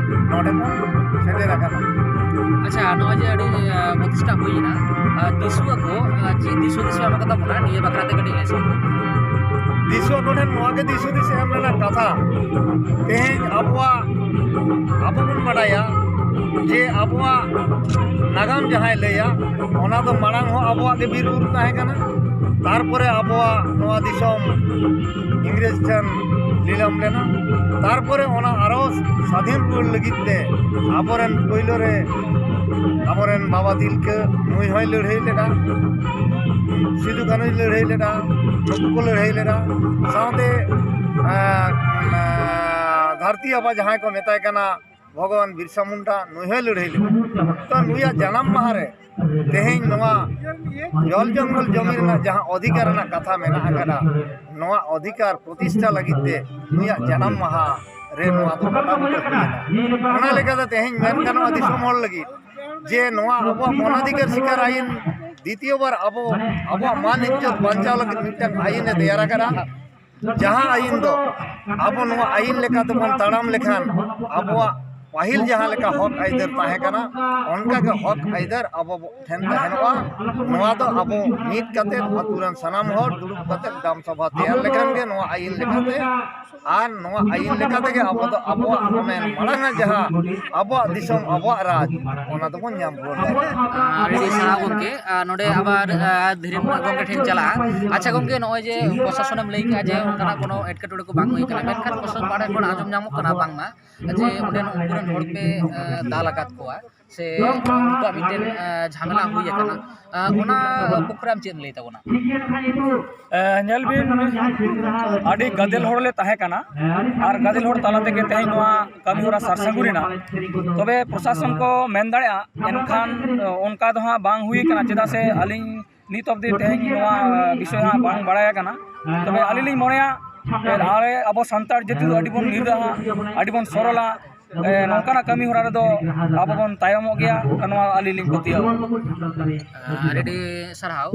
ᱱᱚᱰᱮ ᱵᱚᱱ ᱥᱮᱴᱮᱨ ᱟᱠᱟᱱᱟ᱾ ᱟᱪᱪᱷᱟ, ᱱᱚᱜᱼᱚᱭ ᱡᱮ ᱟᱹᱰᱤ, ᱟᱸ, ᱯᱨᱚᱛᱤᱥᱴᱷᱟ ᱦᱩᱭ ᱮᱱᱟ, ᱟᱨ ᱫᱤᱥᱩᱣᱟᱹ ᱠᱚ, ᱟᱨ ᱪᱮᱫ ᱫᱤᱥ ᱦᱩᱫᱤᱥ ᱯᱮ ᱮᱢ ᱠᱟᱫᱟ ᱵᱚᱱᱟ, ᱱᱤᱭᱟᱹ ᱵᱟᱠᱷᱨᱟ ᱛᱮ ᱠᱟᱹᱴᱤᱡ ᱞᱟᱹᱭ ᱥᱚᱫᱚᱨ ᱠᱚᱢ᱾ ᱫᱤᱥᱩᱣᱟᱹ ᱠᱚᱴᱷᱮᱱ ᱱᱚᱣᱟ ᱜᱮ ᱫᱤᱥ ᱦᱩᱫᱤᱥ ᱮᱢ ᱨᱮᱱᱟᱜ ᱠᱟᱛᱷᱟ, ᱛᱮᱦᱮᱧ ᱟᱵᱚᱣᱟᱜ, ᱟᱵᱚ ᱵᱚᱱ ᱵᱟᱰᱟᱭᱟ ᱡᱮ ᱟᱵᱚᱣᱟᱜ ᱱᱟᱜᱟᱢ ᱡᱟᱦᱟᱸᱭ ᱞᱟᱹᱭᱟ, ᱚᱱᱟ ᱫᱚ ᱢᱟᱲᱟᱝ ᱦᱚᱸ ᱟᱵᱚᱣᱟᱜ ᱜᱮ ᱵᱤᱨ ᱵᱩᱨᱩ ᱛᱟᱦᱮᱸ ᱠᱟᱱᱟ, ᱛᱟᱨᱯᱚᱨᱮ ᱟᱵᱚᱣᱟᱜ ᱱᱚᱣᱟ ᱫᱤᱥᱚᱢ ᱤᱝᱨᱮᱡᱽ ᱴᱷᱮᱱ ᱱᱤᱞᱟᱢ ᱞᱮᱱᱟ᱾ ᱛᱟᱨᱯᱚᱨᱮ ᱚᱱᱟ ᱟᱨᱚ ᱥᱟᱹᱫᱷᱤᱱ ᱨᱩᱣᱟᱹᱲ ᱞᱟᱹᱜᱤᱫ ᱛᱮ ᱟᱵᱚᱨᱮᱱ ᱯᱳᱭᱞᱳ ᱨᱮ ᱟᱵᱚᱨᱮᱱ ᱵᱟᱵᱟ ᱛᱤᱞᱠᱟᱹ, ᱱᱩᱭ ᱦᱚᱸᱭ ᱞᱟᱹᱲᱦᱟᱹᱭ ᱞᱮᱫᱟ, ᱥᱤᱫᱩ ᱠᱟᱹᱱᱦᱩᱭ ᱞᱟᱹᱲᱦᱟᱹᱭ ᱞᱮᱫᱟ, ᱱᱩᱠᱩ ᱠᱚ ᱞᱟᱹᱲᱦᱟᱹᱭ ᱞᱮᱫᱟ᱾ ᱥᱟᱶᱛᱮ, ᱟᱸ, ᱟᱸ, ᱫᱷᱟᱹᱨᱛᱤ ᱟᱵᱟ ᱡᱟᱦᱟᱸᱭ ᱠᱚ ᱢᱮᱛᱟᱭ ᱠᱟᱱᱟ, ᱵᱷᱚᱜᱚᱵᱟᱱ ᱵᱤᱨᱥᱟ ᱢᱩᱱᱰᱟ ᱱᱩᱭ ᱦᱚᱸᱭ ᱞᱟᱹᱲᱦᱟᱹᱭ ᱞᱮᱫᱟ᱾ ᱛᱚ ᱱᱩᱭᱟᱜ ᱡᱟᱱᱟᱢ ᱢᱟᱦᱟ ᱨᱮ ᱛᱮᱦᱮᱧ ᱱᱚᱣᱟ ᱡᱚᱞ ᱡᱚᱝᱜᱚᱞ ᱡᱚᱢᱤ ᱨᱮᱱᱟᱜ ᱡᱟᱦᱟᱸ ᱚᱫᱷᱤᱠᱟᱨ ᱨᱮᱱᱟᱜ ᱠᱟᱛᱷᱟ ᱢᱮᱱᱟᱜ ᱟᱠᱟᱫᱟ, ᱱᱚᱣᱟ ᱚᱫᱷᱤᱠᱟᱨ ᱯᱨᱚᱛᱤᱥᱴᱷᱟ ᱞᱟᱹᱜᱤᱫ ᱛᱮ ᱱᱩᱭᱟᱜ ᱡᱟᱱᱟᱢ ᱢᱟᱦᱟ ᱨᱮ ᱱᱚᱣᱟ ᱫᱚ ᱜᱚᱴᱟ ᱵᱩᱴᱟᱹ ᱦᱩᱭᱮᱱᱟ᱾ ᱚᱱᱟ ᱞᱮᱠᱟᱛᱮ ᱛᱮᱦᱮᱧ ᱢᱮᱱ ᱜᱟᱱᱚᱜᱼᱟ ᱫᱤᱥᱚᱢ ᱦᱚᱲ ᱞᱟᱹᱜᱤᱫ ᱡᱮ ᱱᱚᱣᱟ ᱟᱵᱚᱣᱟᱜ ᱢᱚᱱᱟᱫᱷᱤᱠᱟᱨ ᱥᱤᱠᱟᱨ ᱟᱭᱤᱱ ᱫᱤᱛᱤᱭᱚ ᱵᱟᱨ ᱟᱵᱚ ᱟᱵᱚᱣᱟᱜ ᱢᱟᱱ ᱤᱡᱽᱡᱚᱛ ᱵᱟᱧᱪᱟᱣ ᱞᱟᱹᱜᱤᱫ ᱢᱤᱫᱴᱟᱝ ᱟᱭᱤᱱ ᱮ ᱛᱮᱭᱟᱨ ᱟᱠᱟᱫᱟ᱾ ᱡᱟᱦᱟᱸ ᱟᱭᱤᱱ ᱫᱚ ᱟᱵᱚ ᱱᱚᱣᱟ ᱟᱭᱤᱱ ᱞᱮᱠᱟ ᱛᱮᱵᱚᱱ ᱛᱟᱲᱟᱢ ᱞᱮᱠᱷᱟᱱ ᱟᱵᱚᱣᱟᱜ ᱯᱟᱹᱦᱤᱞ ᱡᱟᱦᱟᱸ ᱞᱮᱠᱟ ᱦᱚᱠ ᱟᱹᱭᱫᱟᱹᱨ ᱛᱟᱦᱮᱸ ᱠᱟᱱᱟ, ᱚᱱᱠᱟ ᱜᱮ ᱦᱚᱠ ᱟᱹᱭᱫᱟᱹᱨ ᱟᱵᱚ ᱴᱷᱮᱱ ᱛᱟᱦᱮᱱᱚᱜᱼᱟ᱾ ᱱᱚᱣᱟ ᱫᱚ ᱟᱵᱚ ᱢᱤᱫ ᱠᱟᱛᱮ, ᱟᱹᱛᱩ ᱨᱮᱱ ᱥᱟᱱᱟᱢ ᱦᱚᱲ ᱫᱩᱲᱩᱵ ᱠᱟᱛᱮ ᱜᱨᱟᱢ ᱥᱚᱵᱷᱟ ᱛᱮᱭᱟᱨ ᱞᱮᱠᱷᱟᱱ ᱜᱮ ᱱᱚᱣᱟ ᱟᱭᱤᱱ ᱞᱮᱠᱟᱛᱮ, ᱟᱨ ᱱᱚᱣᱟ ᱟᱭᱤᱱ ᱞᱮᱠᱟ ᱛᱮᱜᱮ ᱟᱵᱚ ᱫᱚ ᱟᱵᱚᱣᱟᱜ ᱚᱱᱮ ᱢᱟᱲᱟᱝ ᱟᱜ ᱡᱟᱦᱟᱸ ᱟᱵᱚᱣᱟᱜ ᱫᱤᱥᱚᱢ, ᱟᱵᱚᱣᱟᱜ ᱨᱟᱡᱽ, ᱚᱱᱟ ᱫᱚᱵᱚᱱ ᱧᱟᱢ ᱨᱩᱣᱟᱹᱲ ᱫᱟᱲᱮᱭᱟᱜᱼᱟ᱾ ᱟᱹᱰᱤ ᱥᱟᱨᱦᱟᱣ ᱜᱚᱢᱠᱮ᱾ ᱟᱨ ᱱᱚᱰᱮ ᱟᱵᱟᱨ, ᱟᱨ ᱫᱷᱤᱨᱮᱱ ᱜᱚᱢᱠᱮ ᱴᱷᱮᱱ ᱪᱟᱞᱟᱜᱼᱟ᱾ ᱟᱪᱪᱷᱟ ᱜᱚᱢᱠᱮ, ᱱᱚᱜᱼᱚᱭ ᱡᱮ ᱯᱨᱚᱥᱟᱥᱚᱱᱮᱢ ᱞᱟᱹᱭ ᱠᱮᱜᱼᱟ ᱡᱮ ᱚᱱᱠᱟᱱᱟᱜ ᱠᱳᱱᱳ ᱮᱴᱠᱮᱴᱚᱬᱮ ᱠᱚ ᱵᱟᱝ ᱦᱩᱭ ᱠᱟᱱᱟ, ᱢᱮᱱᱠᱷᱟᱱ ᱯᱨᱚᱥᱟᱥᱚᱱ ᱯᱟᱦᱴᱟ ᱠᱷᱚᱱ ᱟᱸᱡᱚᱢ ᱧᱟᱢᱚᱜ ᱠᱟᱱᱟ ᱵᱟᱝᱢᱟ ᱡᱮ ᱚᱸᱰᱮᱱ ᱩᱱᱠᱩ ᱨᱮᱱ ᱦᱚᱲ ᱯᱮ, ᱟᱨ, ᱫᱟᱞ ᱟᱠᱟᱫ ᱠᱚᱣᱟ ᱥᱮ ᱩᱱᱠᱩᱣᱟᱜ ᱢᱤᱫᱴᱮᱱ, ᱟᱨ, ᱡᱷᱟᱢᱮᱞᱟ ᱦᱩᱭ ᱟᱠᱟᱱᱟ, ᱟᱨ, ᱚᱱᱟ ᱯᱚᱠᱷᱚᱨ ᱟᱢ ᱪᱮᱫ ᱮᱢ ᱞᱟᱹᱭ ᱛᱟᱵᱚᱱᱟ? ᱮ, ᱧᱮᱞ ᱵᱤᱱ, ᱟᱹᱰᱤ ᱜᱟᱫᱮᱞ ᱦᱚᱲ ᱞᱮ ᱛᱟᱦᱮᱸ ᱠᱟᱱᱟ ᱟᱨ ᱜᱟᱫᱮᱞ ᱦᱚᱲ ᱛᱟᱞᱟ ᱛᱮᱜᱮ ᱛᱮᱦᱮᱧ ᱱᱚᱣᱟ ᱠᱟᱹᱢᱤ ᱦᱚᱨᱟ ᱥᱟᱨ ᱥᱟᱹᱜᱩᱱ ᱮᱱᱟ᱾ ᱛᱚᱵᱮ ᱯᱨᱚᱥᱟᱥᱚᱱ ᱠᱚ ᱢᱮᱱ ᱫᱟᱲᱮᱭᱟᱜᱼᱟ, ᱮᱱᱠᱷᱟᱱ, ᱮ, ᱚᱱᱠᱟ ᱫᱚ ᱦᱟᱸᱜ ᱵᱟᱝ ᱦᱩᱭ ᱠᱟᱱᱟ, ᱪᱮᱫᱟᱜ ᱥᱮ ᱟᱹᱞᱤᱧ ᱱᱤᱛ ᱚᱵᱫᱤ ᱛᱮᱦᱮᱧ ᱱᱚᱣᱟ, ᱮ, ᱵᱤᱥᱚᱭ ᱦᱟᱸᱜ ᱵᱟᱝ ᱵᱟᱲᱟᱭ ᱟᱠᱟᱱᱟ᱾ ᱛᱚᱵᱮ ᱟᱹᱞᱤᱧ ᱞᱤᱧ ᱢᱚᱱᱮᱭᱟ, ᱮ, ᱟᱞᱮ ᱟᱵᱚ ᱥᱟᱱᱛᱟᱲ ᱡᱟᱹᱛᱤ ᱫᱚ ᱟᱹᱰᱤ ᱵᱚᱱ ᱱᱤᱨᱞᱟᱹᱦᱟ, ᱟᱹᱰᱤ ᱵᱚᱱ ᱥᱚᱨᱚᱞᱟ, ᱮ, ᱱᱚᱝᱠᱟᱱᱟᱜ ᱠᱟᱹᱢᱤ ᱦᱚᱨᱟ ᱨᱮᱫᱚ ᱟᱵᱚ ᱵᱚᱱ ᱛᱟᱭᱚᱢᱚᱜ ᱜᱮᱭᱟ, ᱱᱚᱣᱟ ᱟᱹᱞᱤᱧ ᱞᱤᱧ ᱯᱟᱹᱛᱭᱟᱹᱣᱟ᱾ ᱟᱹᱰᱤ ᱟᱹᱰᱤ ᱥᱟᱨᱦᱟᱣ᱾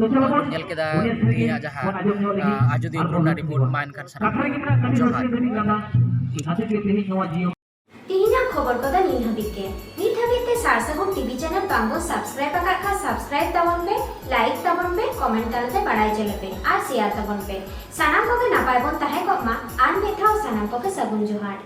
ᱧᱮᱞ ᱠᱮᱫᱟ ᱛᱮᱦᱮᱧᱟᱜ ᱡᱟᱦᱟᱸ, ᱟᱨ, ᱟᱡᱚᱫᱤᱭᱟᱹ ᱵᱩᱨᱩ ᱨᱮᱱᱟᱜ ᱨᱤᱯᱳᱨᱴ ᱢᱟ ᱮᱱᱠᱷᱟᱱ ᱥᱟᱱᱟᱢ ᱠᱚ ᱡᱚᱦᱟᱨ᱾ ᱛᱮᱦᱮᱧᱟᱜ ᱠᱷᱚᱵᱚᱨ ᱠᱚᱫᱚ ᱱᱤᱭᱟᱹ ᱦᱟᱹᱵᱤᱡ ᱜᱮ᱾ ᱱᱤᱛ ᱦᱟᱹᱵᱤᱡ ᱛᱮ ᱥᱟᱨ ᱥᱟᱹᱜᱩᱱ ᱴᱤᱵᱷᱤ ᱪᱮᱱᱮᱞ ᱵᱟᱝ ᱵᱚᱱ ᱥᱟᱵᱥᱠᱨᱟᱭᱤᱵ ᱟᱠᱟᱫ ᱠᱷᱟᱱ ᱥᱟᱵᱥᱠᱨᱟᱭᱤᱵ ᱛᱟᱵᱚᱱ ᱯᱮ, ᱞᱟᱭᱤᱠ ᱛᱟᱵᱚᱱ ᱯᱮ, ᱠᱚᱢᱮᱱᱴ ᱛᱟᱞᱟᱛᱮ ᱵᱟᱲᱟᱭ ᱦᱚᱪᱚ ᱞᱮᱯᱮ ᱟᱨ ᱥᱮᱭᱟᱨ ᱛᱟᱵᱚᱱ ᱯᱮ᱾ ᱥᱟᱱᱟᱢ ᱠᱚᱜᱮ ᱱᱟᱯᱟᱭ ᱵᱚᱱ ᱛᱟᱦᱮᱸ ᱠᱚᱜ ᱢᱟ᱾ ᱟᱨ ᱢᱤᱫ ᱫᱷᱟᱣ ᱥᱟᱱᱟᱢ ᱠᱚᱜᱮ ᱥᱟᱹᱜᱩᱱ ᱡᱚᱦᱟᱨ᱾